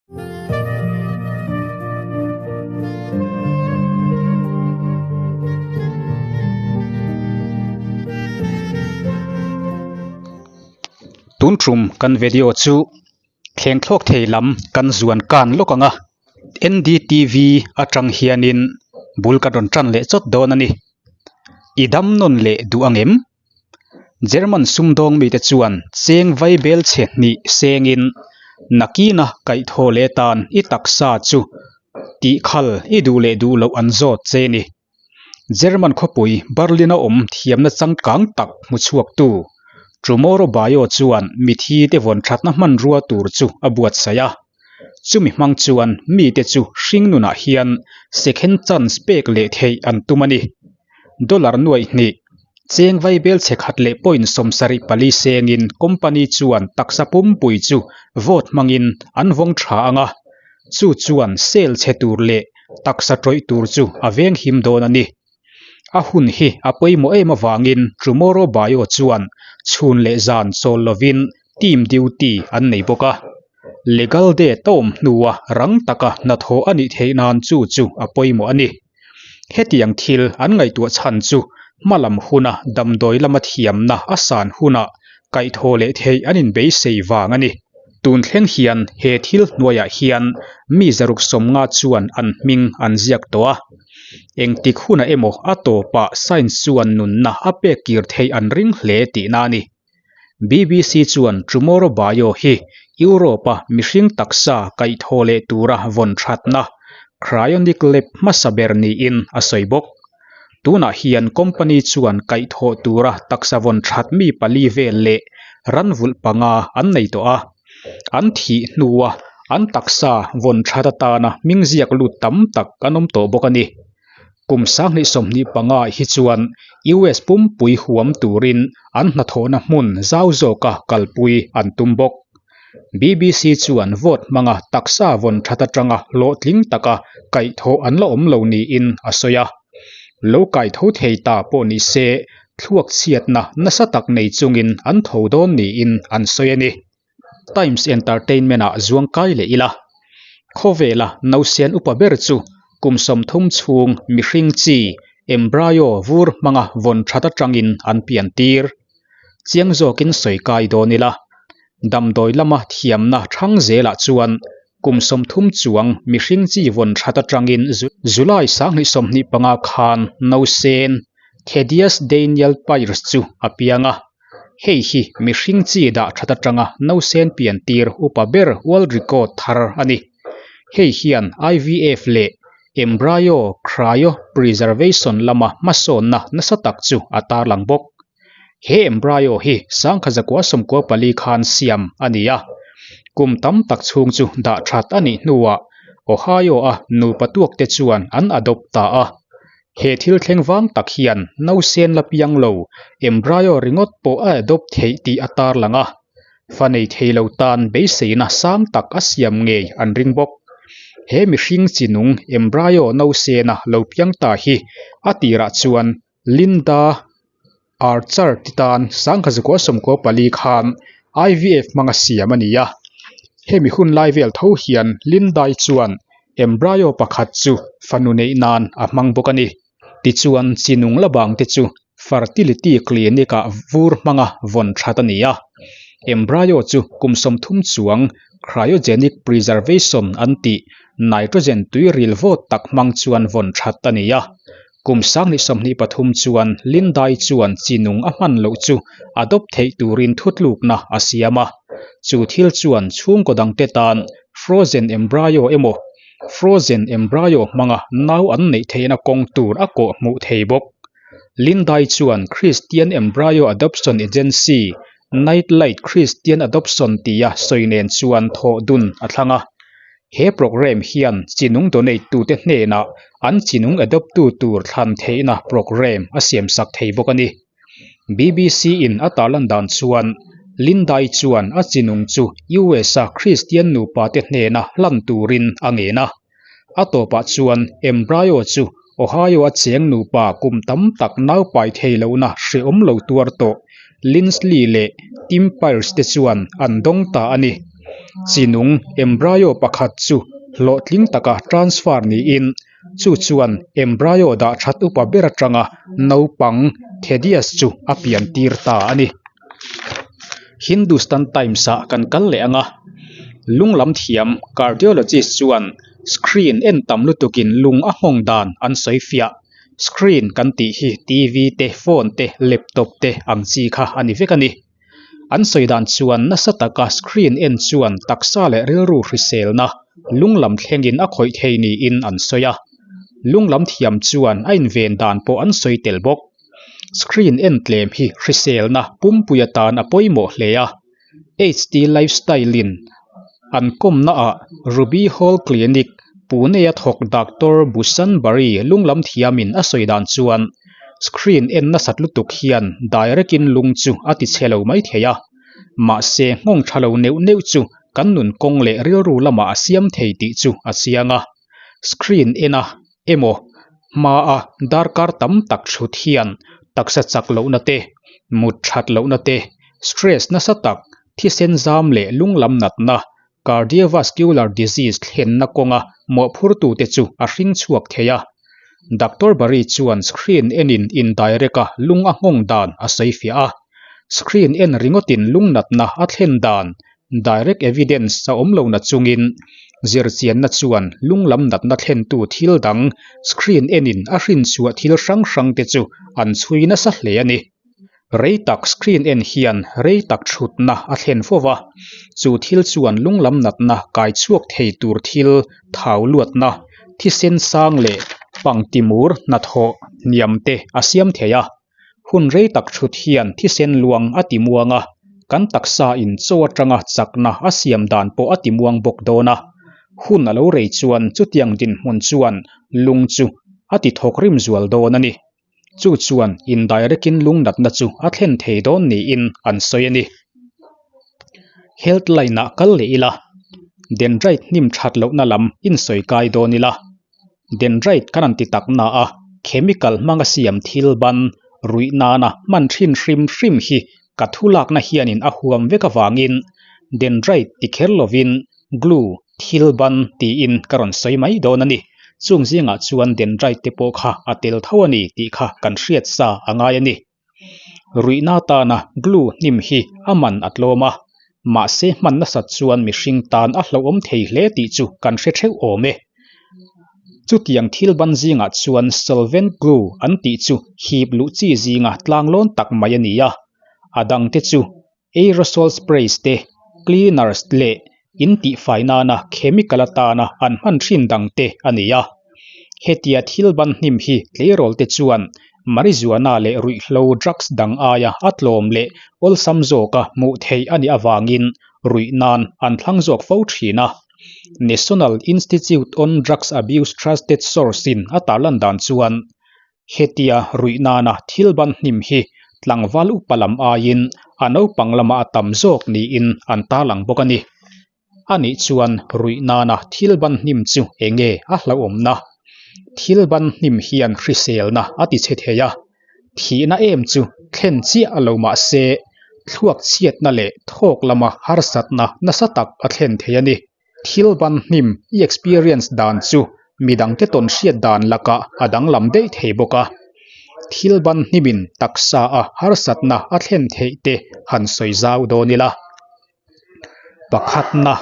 Tun tum kan video chu thleng thlawk thei lam kan zuan kan lawk ang a, N_D_T_V atang hianin bul kan rawn tan leh chawt dawn a ni. I dam nawn leh duh ang em? German sumdawng mite chuan cheng vaibel chhe hnih sengin nakina kaihthawh leh tan i taksa chu tihkhal i duh leh duh loh an zawt che ni. German khawpui Berlin-a awm thiamna changkang tak hmu chhuaktu Tomorrow Bio chuan mithi te vawn thatna hmanrua tur chu a buatsaih a. Chumi hmang chuan mite chu hring nunah hian second chance pek leh theih an tum a ni. Dollar nuaih hnih, cheng vaibel chhe khat leh point 74 sengin company chuan taksa pumpui chu vote hmangin an vawng tha ang a, chu chuan sale chhe tur leh taksa tawih tur chu a veng him dawn a ni. A hun hi a pawimawh em avangin Tomorrow Bio chuan chhun leh zan chawl lovin team duty an nei bawk a. Legal day tawm hnua rang taka hnathawh a nih theih nan chu chu a pawimawh a ni. Hetiang thil an ngaihtuah chhan chu hma lam huna damdawi lama thiamna a san hunah kaihthawh leh theih an inbeisei vang a ni. Tun thleng hian he thil hnuaiah hian mi zaruk sawmnga chuan an hming an ziak tawh a. Engtik hunah emaw a tawpah science chuan nunna a pek kir theih an ring hle tihna a ni. BBC chuan Tomorrow Bio hi Europe-a mihring taksa kaihthawh leh tura vawn thatna cryonic lab hmasa ber niin a sawi bawk. Tunah hian company chuan kaihthawh tura taksa vawn that mi pali vel leh ranvulh panga an nei tawh a. An thih hnua an taksa vawn that atana hming ziak lut tam tak an awm tawh bawk a ni. Kum 2025 hi chuan US pumpui huam turin an hnathawhna hmun zau zawka kalpui an tum bawk. BBC chuan vote hmanga taksa vawn that atanga hlawhtling taka kaihthawh an la awm lo niin a sawi a. Lo kaitho thei ta pawh ni se thluak chhiatna nasa tak nei chungin an tho dawn niin an sawi a ni. Times Entertainment ah zuang kai leh ila. Khawvela nausen upa ber chu kum 30 chhung mihring chi embryo vur hmanga vawn that atangin an pian tir. Chiang zawkin sawi kai dawn ila. Damdawi lama thiamna thang zelah chuan kum 30 chuang mihring chi vawn that atangin July 2025 khan nausen Thaddeus Daniel Pierce chu a piang a. Hei hi mihring chi dah that atanga nausen pian tir upa ber world record thar a ni. Hei hian IVF leh embryo cryopreservation lama hmasawnna nasa tak chu a tarlang bawk. He embryo hi 1994 khan siam a ni a. Kum tam tak chhung chu dah that a nih hnuah Ohio-a nupa tuakte chuan an adopt ta a. He thil thleng vang tak hian nausen la piang lo embryo ringawt pawh a adopt theih tih a tarlang a. Fa nei thei lo tan beiseina sang tak a siam ngei an ring bawk. He mihring chi nung embryo nausena lo piang ta hi a tirah chuan Linda Archer ti tan 1994 khan IVF hmanga siam a ni a. Hemi hun lai vel tho hian Lindai chuan embryo pakhat chu fanu neih nan a hmang bawk a ni. Tichuan chi nung la bang te chu fertility clinic ah vur hmanga vawn that a ni a. Embryo chu kum 30 chuang cryogenic preservation an tih nitrogen tuiril vawt tak hmang chuan vawn that a ni a. Kum 2023 chuan Lindai chuan chi nung a hman loh chu adopt theih turin thutlukna a siam a. Chu thil chuan chhungkaw dangte tan frozen embryo emaw frozen embryo hmanga nau an neih theihna kawng tur a kawh hmuh thei bawk. Lindai chuan Christian Embryo Adoption Agency Nightlight Christian Adoption tia sawi nen chuan thawh dun a thlang a. He program hian chi nung donate tute hnenah an chi nung adopt tu tur thlan theihna program a siam sak thei bawk a ni. BBC in a tarlan dan chuan Lindai chuan a chi nung chu US a Christian nupa te hnena hlan turin a ngen a. A tawpah chuan embryo chu Ohio a cheng nupa kum tam tak naupai thei lohna hrehawm lo tuar tawh Lindsley leh Tim Pierce te chuan an dawng ta a ni. Chinung embryo pakhat chu hlawhtling taka transfer niin chu chuan embryo dah that upa ber atanga naupang Thaddeus chu a pian tir ta a ni. Hindustan Times ah kan kal leh ang a, lunglam thiam cardiologist chuan screen en tam lutukin lung a nghawng dan an sawi fiah. Screen kan tih hi TV te, phone te, laptop te ang chi kha a ni vek a ni. An sawi dan chuan nasa taka screen en chuan taksa leh rilru hriselna lunglam thlengin a khawih thei niin an sawi a. Lunglam thiam chuan a inven dan pawh an sawi tel bawk. Screen en tlem hi hriselna pumpui atan a pawimawh hle a. HT Lifestyle in an kawmna ah Ruby Hall Clinic, Pune a thawk Doctor Bhushan Bari lunglam thiamin a sawi dan chuan screen en nasat lutuk hian direct in lung chu a ti chhe lo mai thei a, mahse nghawng tha lo neuh neuh chu kan nun kawng leh rilru lamah a siam thei tih chu a chiang a. Screen en a emaw hmaa darkar tam tak thut hian taksa chak lohna te, mut that lohna te, stress nasa tak, thisen zam leh lunglam natna, cardiovascular disease thlenna kawnga mawhphurtute chu a hring chhuak thei a. Doctor Barry chuan screen enin indirect a lung a nghawng dan a sawi fiah a. Screen en ringawtin lung natna a thlen dan Direct evidence a awm lo na chungin zirchianna chuan lunglam natna thlentu thil dang screen enin a hrinchhuah thil hrang hrang te chu an chhui nasa hle a ni. Rei tak screen en hian rei tak thutna a thlen fo va, chu thil chuan lunglam natna kai chhuak thei tur thil thau luatna, thisen sang leh pangtimur hnathawh hniam te a siam thei a. Hun rei tak thut hian thisen luang a ti muang a, kan taksa in chaw atanga chakna a siam dan pawh a ti muang bawk dawn a. Hun a lo rei chuan chutiang dinhmun chuan lung chu a ti thawk rim zual dawn a ni. Chu chuan indirect in lung natna chu a thlen thei dawn niin an sawi a ni. Healthline ah kal leh ila, dendrite hnim that lohna lam insawi kai dawn ila. Dendrite kan han ti tak na a, chemical hmanga siam thil ban ruih nana hman thin hrim hrim hi ka thu lakna hianin a huam vek avangin dendrite ti kher lovin glue thil ban tiin ka rawn sawi mai dawn a ni. Chung zingah chuan dendrite te pawh kha a tel tho a ni tih kha kan hriat sa a ngai a ni. Ruihna atana glue hnim hi a man a tlawm a, mahse hman nasat chuan mihring tan a hlauhawm thei hle tih chu kan hre theuh awm e. Chutiang thil ban zingah chuan solvent glue an tih chu hip luh chi zinga tlanglawn tak mai a ni a, a dangte chu aerosol sprays te, cleaners leh in tihfai nana chemical atana an hman thin dang te a ni a. Hetia thil ban hnim hi tleirawl te chuan marijuana leh ruihhlo drugs dang aia a tlawm leh awlsam zawka hmuh theih a nih avangin ruih nan an thlang zawk fo thin a. National Institute on Drugs Abuse Trusted Source in a tarlan dan chuan Hetia ruih nana thil ban hnim hi tlangval upa lam aiin a naupang lamah a tam zawk niin an tarlang bawk a ni. Anih chuan ruih nana thil ban hnim chu enge a hlauhawmna? Thil ban hnim hian hriselna a ti chhe thei a, thihna em chu thlen chiah a lo mah se thluak chhiatna leh thawk lama harsatna nasa tak a thlen thei a ni. Thil ban hnim i experience dan chu midangte tawn hriat dan lakah a danglam daih thei bawk a. Thil ban hnimin taksa a harsatna a thlen theih te han sawi zau dawn ila. Pakhatna,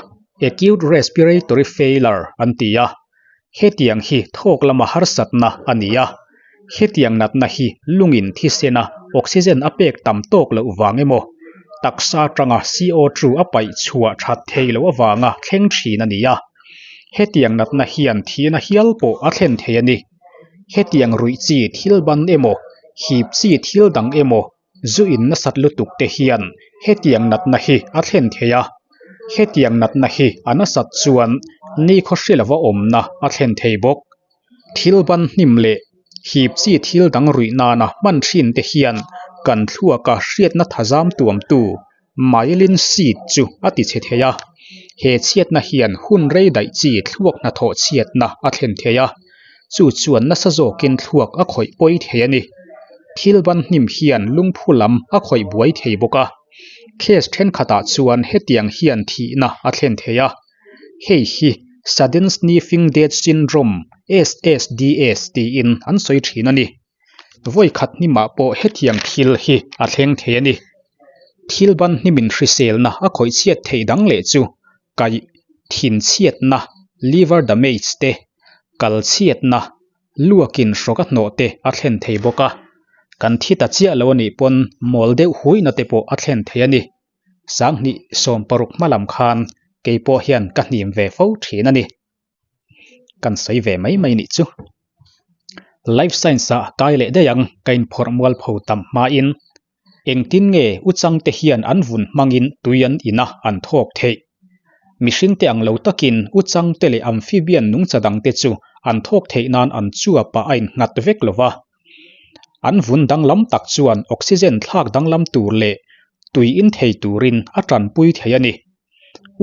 Acute respiratory failure an ti a, hetiang hi thawk lama harsatna a ni a. Hetiang natna hi lungin thisena oxygen a pek tam tawk loh vang emaw, taksa atanga CO2 a paih chhuah that thei loh avanga thleng thin a ni a. Hetiang natna hian thihna hial pawh a thlen thei a ni. Hetiang ruih chi thil ban emaw, hip chi thil dang emaw zu in nasat lutuk te hian hetiang natna hi a thlen thei a. Hetiang natna hi a nasat chuan nikhaw hri lova awmna a thlen thei bawk. Thil ban hnim leh hip chi thil dang ruih nana hman thin te hian kan thluaka hriatna thazam tuamtu myelin sheath chu a ti chhe thei a. He chhiatna hian hun rei daih chi thluak hnathawh chhiatna a thlen thei a, chu chuan nasa zawkin thluak a khawih pawi thei a ni. Thil ban hnim hian lungphu lam a khawih buai thei bawk a. Case thenkhatah chuan hetiang hian thihna a thlen thei a, hei hi Sudden Sniffing Death Syndrome, SSDS, tiin an sawi thin a ni. Vawi khat hnimah pawh hetiang thil hi a thleng thei a ni. Thil ban hnimin hriselna a khawih chhiat theih dang leh chu kaih thinchhiatna, liver damage, te, kal chhiatna, luakin hrawk a hnawh te a thlen thei bawk a. Kan thi ta chiah lo a nih pawn mawl deuh huihna te pawh a thlen thei a ni. Sanghnih 16 hma lam khan kei pawh hian ka hnim ve fo thin a ni. Kan sawi ve mai mai nih chu. Life Science ah kai leh daih ang ka inphawrh mualpho tam hmain engtin nge Uchangte hian an vun hmangin tui an in a an thawk theih? Mihringte ang lo takin Uchangte leh amphibian nungcha dangte chu an thawk theih nan an chuapah a innghat vek lo va. An vun danglam tak chuan oxygen thlak danglam tur leh tui in thei turin a tanpui thei a ni.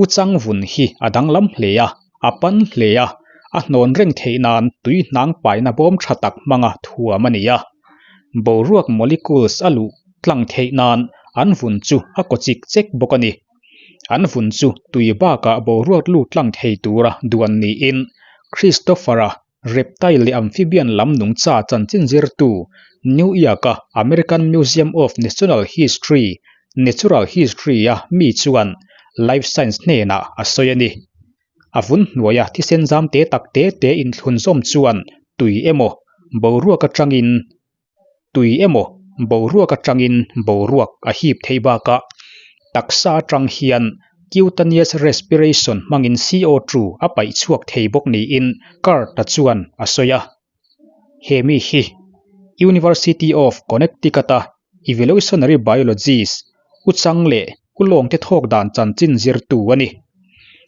Uchang vun hi a danglam hle a, a pan hle a, a hnawn reng theih nan tui hnang paina bawm tha tak hmanga thuam a ni a. Boruak molecules a luh tlang theih nan an vun chu a kaw chik chek bawk a ni. An vun chu tui bakah boruak lut tlang thei tura duan niin Christopher-a Reptile leh amphibian lam nungcha chanchin zirtu New York-a American Museum of National History, Natural History-a mi chuan Live Science hnenah a sawi a ni. A vun hnuaia thisen zam te tak te te inthlunzawm chuan tui emaw, boruak atangin tui emaw boruak atangin boruak a hip theih bakah taksa atang hian cutaneous respiration hmangin CO2 a paih chhuak thei bawk niin Kurt-a chuan a sawi a. He mi hi University of Connecticut-a evolutionary biologist Uchang leh Ulawngte thawk dan chanchin zirtu a ni.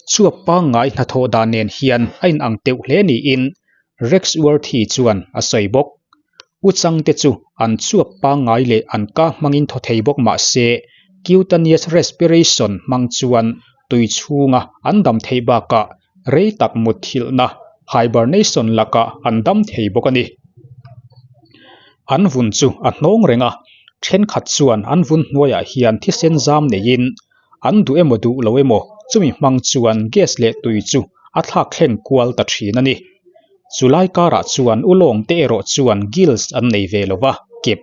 Chuap pangngai hnathawh dan nen hian a inang teuh hle niin Rexworthy chuan a sawi bawk. Uchangte chu an chuap pangngai leh an ka hmangin thaw thei bawk mah se, cutaneous respiration hmang chuan tui chhunga an dam theih bakah rei tak mutthilhna, hibernation, lakah an dam thei bawk a ni. An vun chu a hnawng reng a, thenkhat chuan an vun hnuaiah hian thisen zam neiin an duh emaw duh lo emaw chumi hmang chuan gas leh tui chu a thlak thleng kual ta thin a ni. Chulai karah chuan ulawng te erawh chuan gills an nei ve lo va, kep.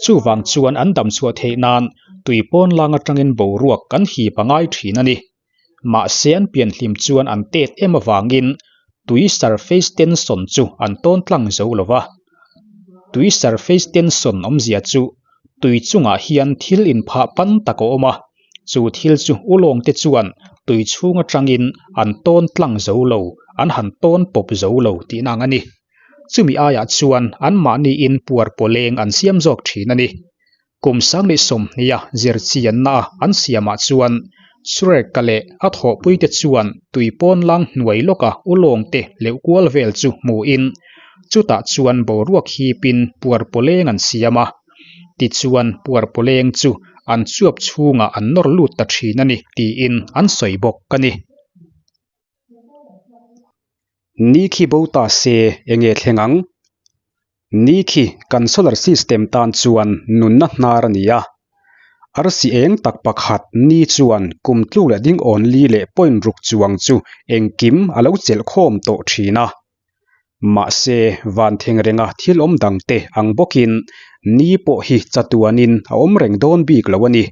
Chuvang chuan an dam chhuah theih nan tui pawn lang atangin boruak kan hip a ngai thin a ni. Mahse an pianhlim chuan an tet em avangin tui surface tension chu an tawn tlang zo lo va. Tui surface tension awmzia chu tui chungah hian thil inphah pan tak a awm a, chu thil chu ulawng te chuan tui chhung atangin an tawn tlang zo lo, an han tawn pawp zo lo tihna ang a ni. Chumi aiah chuan anmahniin puar pawleng an siam zawk thin a ni. Kum 2020 a zirchianna a an siamah chuan Shrek-a leh a thawhpuite chuan tui pawn lang hnuai lawka ulawngte leuh kual vel chu hmuhin chutah chuan boruak hipin puar pawleng an siam a. Tichuan puar pawleng chu an chuap chhungah an nawr lut ta thin a ni tiin an sawi bawk a ni. Ni khi bo ta se enge thleng ang? Ni khi kan solar system tan chuan nunna hnar a ni a. Arsi eng tak pakhat ni chuan kum tluk leh ding awn li leh point ruk chuang chu engkim a lo chelh khawm tawh thin a. Mahse, van theng renga thil awm dangte ang bawkin ni pawh hi chatuanin a awm reng dawn bik lo a ni.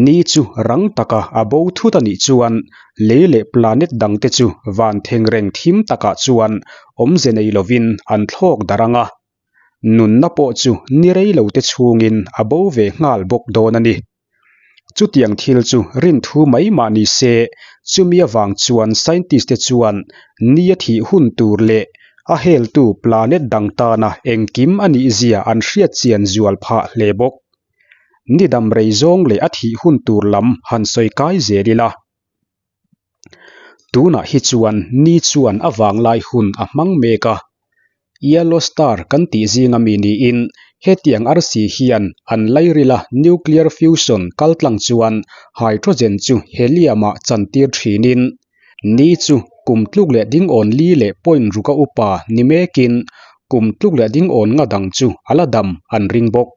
Ni chu rang taka a bo thut a nih chuan lei leh planet dangte chu van thengreng thim takah chuan awmze nei lovin an thlawk darh ang a. Nunna pawh chu ni rei lote chhungin a bo ve nghal bawk dawn a ni. Chutiang thil chu rinthu mai mah ni se, chumi avang chuan scientist te chuan ni a thih hun tur leh a heltu planet dang tana engkim a nihzia an hriatchian zual phah hle bawk. Ni dam rei zawng leh a thih hun tur lam han sawi kai zel ila. Tunah hi chuan ni chuan a vanglai hun a hmang mek a. Yellow star kan tih zinga mi niin hetiang arsi hian an lairila nuclear fusion kaltlang chuan hydrogen chu helium-ah chantir thinin ni chu kum tluk leh ding awn li leh point ruka upa ni mekin kum tluk leh ding awn nga dang chu a la dam an ring bawk.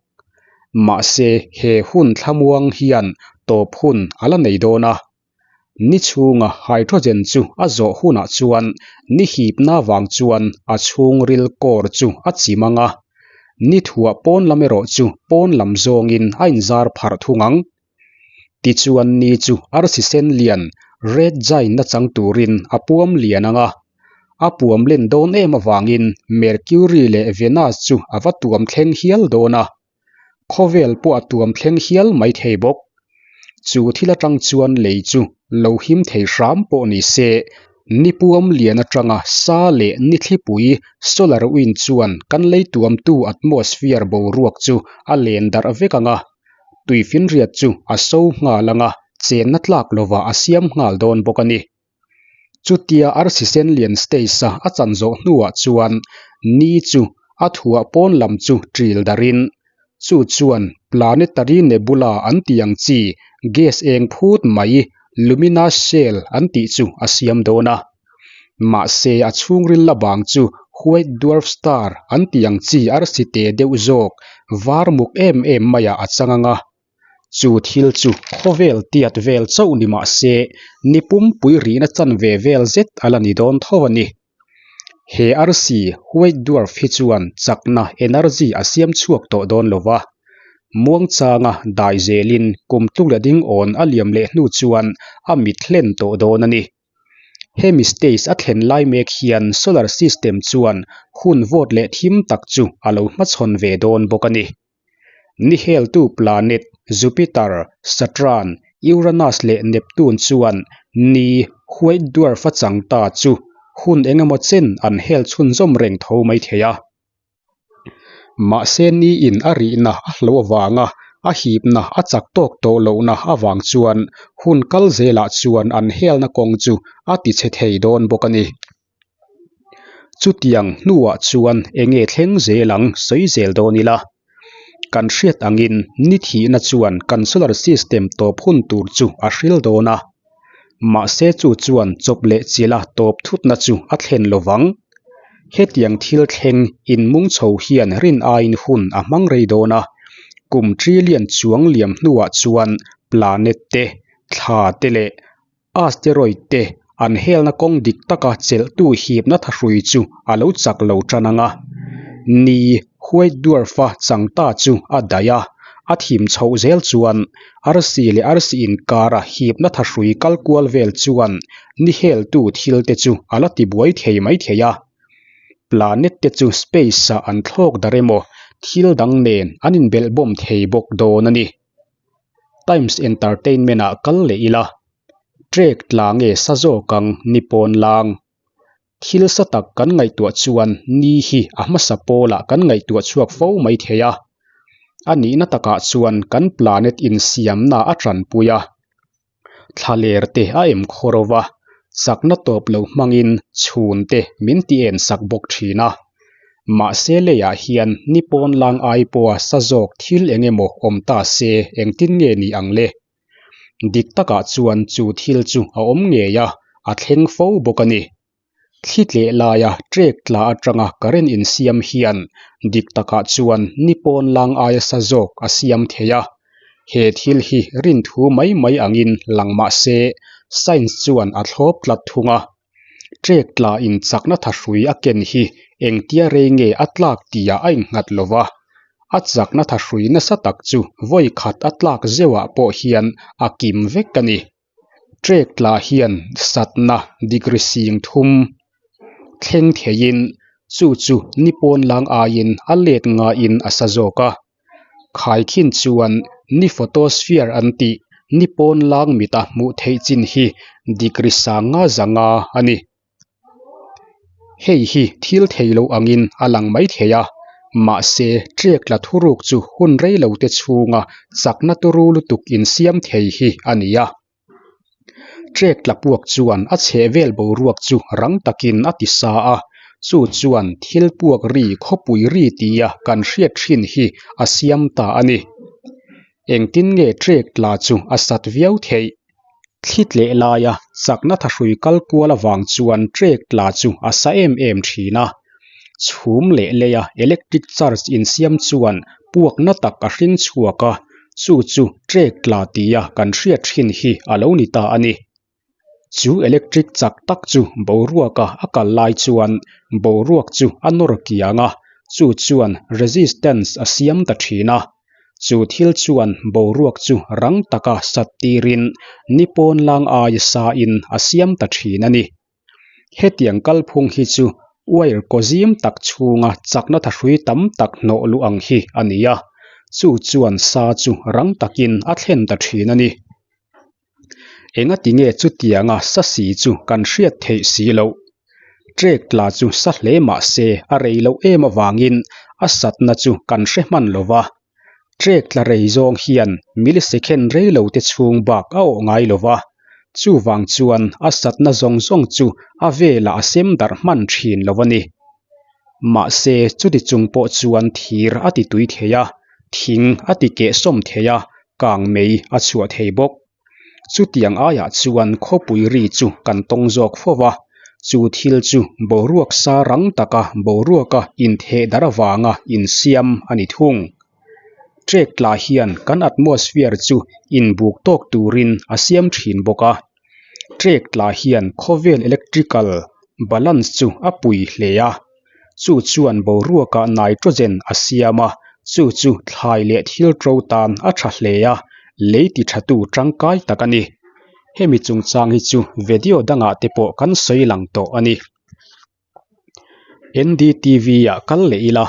Mahse he hun thlamuang hian tawp hun a la nei dawn a. Ni chhunga hydrogen chu a zawh hunah chuan ni hipna vang chuan a chhungril core chu a chim ang a, ni thuah pawn lam erawh chu pawn lam zawngin a inzar pharh thung ang. Tichuan ni chu arsi sen lian, red giant a chang turin a puam lian ang a, a puam len dawn em avangin Mercury leh Venus chu a va tuam thleng hial dawn a. Khawvel pawh a tuam thleng hial mai thei bawk. Chu thil atang chuan lei chu lo him thei hram pawh ni se, ni puam lian atanga sa leh ni thlipui, solar wind, chuan kan lei tuamtu atmosphere boruak chu a len darh vek ang a, tuifinriat chu a so nghal ang a, chenna tlak lovah a siam nghal dawn bawk a ni. Chutia arsi sen lian stage-a a chan zawh hnuah chuan ni chu a thuah pawn lam chu ṭil darhin, chu chuan planetary nebula an tih ang chi gas eng phut mai luminous shell an tih chu a siam dawn a. Mahse a chhungril la bang chu white dwarf star an tih ang chi arsi te deuh zawk var muk em em maiah a chang ang a. Chu thil chu khawvel tiat vel chauh ni mah se, ni pumpui rihna chanve vel zet a la ni dawn tho a ni. He arsi White Dwarf hi chuan chakna, energy, a siam chhuak tawh dawn lo va. Muangchanga dai zelin kum tluk leh ding awn a liam leh hnu chuan a mit hlen tawh dawn a ni. Hemi stage a thlen lai mek hian solar system chuan hun vawt leh thim tak chu a lo hmachhawn ve dawn bawk a ni. Ni heltu planet Jupiter, Saturn, Uranus leh Neptune chuan ni White Dwarf a chang ta chu hun eng emaw chen an hel chhunzawm reng tho mai thei a. Mahse niin a rihna a hlo avanga a hipna a chak tawk tawh lohna avang chuan hun kal zelah chuan an helna kawng chu a tichhe thei dawn bawk a ni. Chutiang hnuah chuan enge thleng zel ang sawi zel dawn ila. Kan hriat angin ni thihna chuan kan solar system tawp hun tur chu a hril dawn a. Mahse chu chuan chawp leh chila tawp thutna chu a thlen lo vang. Hetiang thil thleng inmung chho hian rin aiin hun a hmang rei dawn a. Kum trillion chuang liam hnuah chuan planet te, thla te leh Asteroid te an helna kawng dik taka chelhtu hipna thahrui chu a lo chak lo tan ang a. Ni White Dwarf-a chang ta chu a daih a, a thim chhoh zel chuan arsi leh arsi inkara hipna thahrui kal kual vel chuan ni heltu thil te chu a la tibuai thei mai thei a. Planet te chu space-ah an thlawk darh emaw thil dang nen an inbelhbawm thei bawk dawn a ni. Times Entertainment ah kal leh ila, trek tla nge sa zawk ang ni pawn lang. Thil sa tak kan ngaihtuah chuan ni hi a hmasa pawlah kan ngaihtuah chhuak fo mai thei a. A nihna takah chuan kan planet insiamna a tanpui a. Thlaler te a em khawr o va, chakna tawp lo hmangin chhun te min ti en sak bawk thin a. Mahse leiah hian ni pawn lang ai pawha sa zawk thil eng emaw awm ta se engtin nge ni ang le? Dik takah chuan chu thil chu a awm ngei a, a thleng fo bawk a ni. Thli tleh laia trek tla atanga current insiam hian dik takah chuan ni pawn lang aia sa zawk a siam thei a. He thil hi rinthu mai mai angin lang mah se science chuan a thlawp tlat thung a. Trek tla in chakna thahrui a ken hi engtia rei nge a tlak tihah a innghat lo va. A chakna thahrui nasa tak chu vawi khat a tlak zeuhah pawh hian a kim vek a ni. Trek tla hian satna degree sing thum thleng theiin chu chu ni pawn lang aiin a let ngaiin a sa zawk a. Khaikhin chuan ni photosphere an tih ni pawn lang mita hmuh theih chin hi degree sang nga za nga a ni. Hei hi thil thei lo angin a lang mai thei a, mahse trek tla thuruk chu hun rei lo te chhunga chakna turu lutuk insiam thei hi a ni a. Trek tla puak chuan a chheh vel boruak chu rang takin a ti sa a, chu chuan thil puak ri khawpui ri tia kan hriat thin hi a siam ta a ni. Engtin nge trek tla chu a sat viau theih? Thli tleh laia chakna thahrui kal kual avang chuan trek tla chu a sa em em thin a. Chhum leh leia electric charge insiam chuan puakna tak a hring chhuak a, chu chu trek tla tia kan hriat thin hi a lo ni ta a ni. Chu electric chak tak chu boruaka a kal lai chuan boruak chu a nawr kiang a, chu chuan resistance a siam ta thin a. Chu thil chuan boruak chu rang taka sat tirin ni pawn lang aia sain a siam ta thin a ni. Hetiang kalphung hi chu wire kaw zim tak chhunga chakna thahrui tam tak hnawh luh ang hi a ni a, chu chuan sa chu rang takin a thlen ta thin a ni. Engati nge chutianga sa si chu kan hriat theih si loh? Trek tla chu sa hle mah se a rei loh em avangin a satna chu kan hre hman lo va. Trek tla rei zawng hian millisecond rei lo te chhung bak a awh ngai lo va, chuvang chuan a satna zawng zawng chu a velah a sem darh hman thin lo a ni. Mahse chuti chung pawh chuan thir a ti tui thei a, thing a ti kehsawm thei a, kang mei a chhuah thei bawk. Chutiang aiah chuan khawpui ri chu kan tawng zawk fo va, chu thil chu boruak sa rang taka boruaka intheh dar avanga insiam a ni thung. Trek tla hian kan atmosphere chu inbuk tawk turin a siam thin bawk a. Trek tla hian khawvel electrical balance chu a pui hle a. Chu chuan boruakah nitrogen a siam a, chu chu thlai leh thil ṭo tan a ṭha hle a, lei ti ṭhatu ṭangkai tak a ni. Hemi chungchang hi chu video dangah te pawh kan sawi lang tawh a ni. NDTV ah kal leh ila,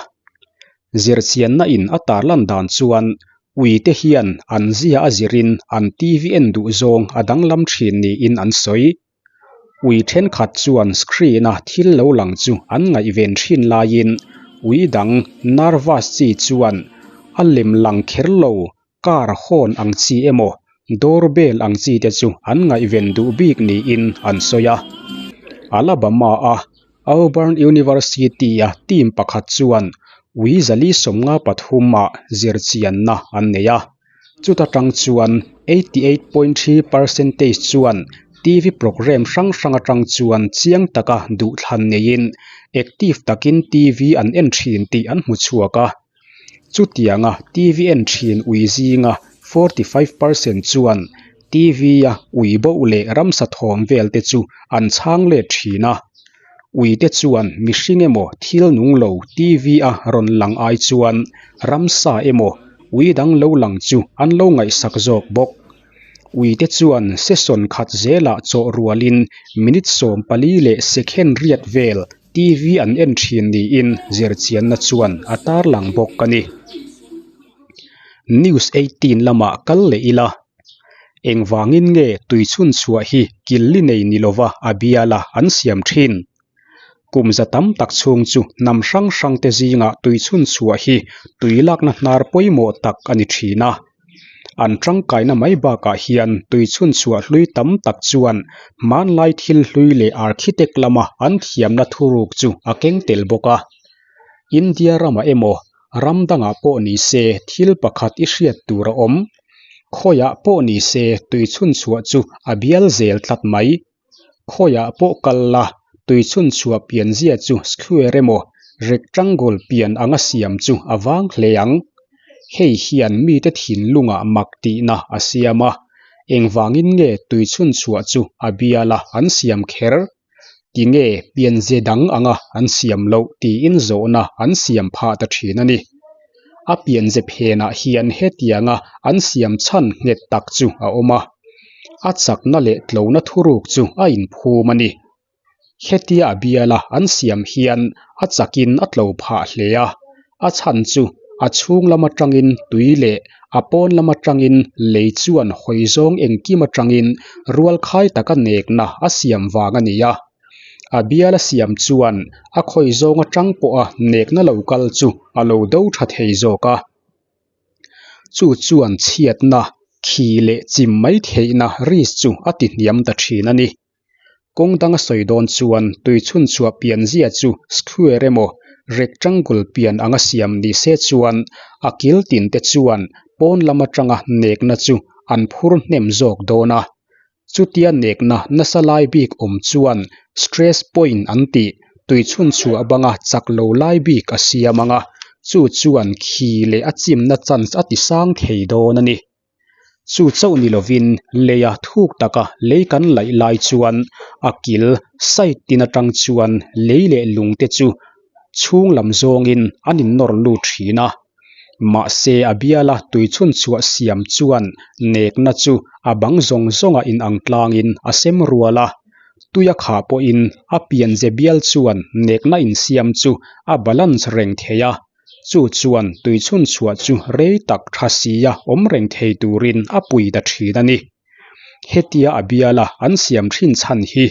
zirchianna in a tarlan dan chuan ui te hian an zia a zirin an TV en duh zawng a danglam ṭhin niin an sawi. Ui thenkhat chuan screen a thil lo lang chu an ngaihven thin laiin ui dang nervous chi chuan a lem lang kher lo car horn ang chi emaw door bell ang chi te chu an ngaihven duh bik niin an sawi a. Alabama a Auburn University a team pakhat chuan ui zali 53 ah zirchianna an nei a. Chuta tang chuan 88.3 percentage chuan TV programme hrang hrang atang chuan chiang taka duhthlan neiin active takin TV an en thin tih an hmu chhuak a. Chutianga TV en thin ui zinga 45 percent chuan TV a ui boh leh ramsa thawm vel te chu an chhang let thin a. Ui te chuan mihring emaw thil nung lo TV a rawn lang ai chuan ramsa emaw ui dang lo lang chu an lo ngaihsak zawk bawk. Ui te chuan session khat zelah chawh rualin minute 14 leh second riat vel TV an en thin niin zirchianna chuan a tarlang bawk a ni. News 18 lamah kal leh ila. Engvangin nge tui chhun chhuah hi killi nei ni lova a biala an siam thin? Kum za tam tak chhung chu hnam hrang hrang te zingah tui chhun chhuah hi tui lakna hnar pawimawh tak a ni thin a. An tangkaina mai bakah hian tui chhun chhuah hlui tam tak chuan hmanlai thil hlui leh architect lama an thiamna thuruk chu a keng tel bawk a. India ramah emaw ram dangah pawh ni se thil pakhat i hriat tur a awm. Khawiah pawh ni se tui chhun chhuah chu a bial zel tlat mai. Khawiah pawh kal la, tui chhun chhuah pian zia chu square emaw rectangle pian anga siam chu a vang hle ang. Hei hian mite thinlungah mak tihna a siam a, engvangin nge tui chhun chhuah chu a biala an siam kher? Tinge pianze dang anga an siam loh tiin zawhna an siam phah ta thin a ni. A pianze phenah hian hetianga an siam chhan nghet tak chu a awm a, a chakna leh tlona thuruk chu a inphum a ni. Hetia a biala an siam hian a chakin a tlo phah hle a, a chhan chu a chhung lam atangin tui leh a pawn lam atangin lei chuan hawi zawng engkim atangin rual khai taka nekna a siam vang a ni a. A biala siam chuan a khawi zawng atang pawha nekna lo kal chu a lo do tha thei zawk a. Chu chuan chhiatna, khi leh chim mai theihna risk chu a ti hniam ta thin a ni. Kawng danga sawi dawn chuan tui chhun chhuah pian zia chu square emaw rectangle pian anga siam ni se chuan a kil tin te chuan pawn lam atanga nekna chu an phur hnem zawk dawn a. Chutia nekna nasa lai bik awm chuan stress point an tih tui chhun chhuah banga chak lo lai bik a siam anga. Chu chuan khi leh a chimna chance a tisang thei dawn a ni. Chu chauh ni lovin leia thuk taka lei kan laih lai chuan a kil side tin atang chuan lei leh lung te chu chhung lam zawngin an innawr lut thin a. Mahse a biala tui chhun chhuah siam chuan nekna chu a bang zawng zawnga inang tlangin a sem rual a. Tuia khah pawhin a pianze bial chuan nekna insiam chu a balance reng thei a. Chu chuan tui chhun chhuah chu rei tak tha sia awm reng thei turin a pui ta thin a ni. Hetia a biala an siam thin chhan hi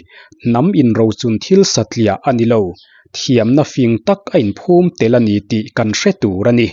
hnam inrochun thil satliah a ni lo, thiamna fing tak a inphum tel a ni tih kan hre tur a ni.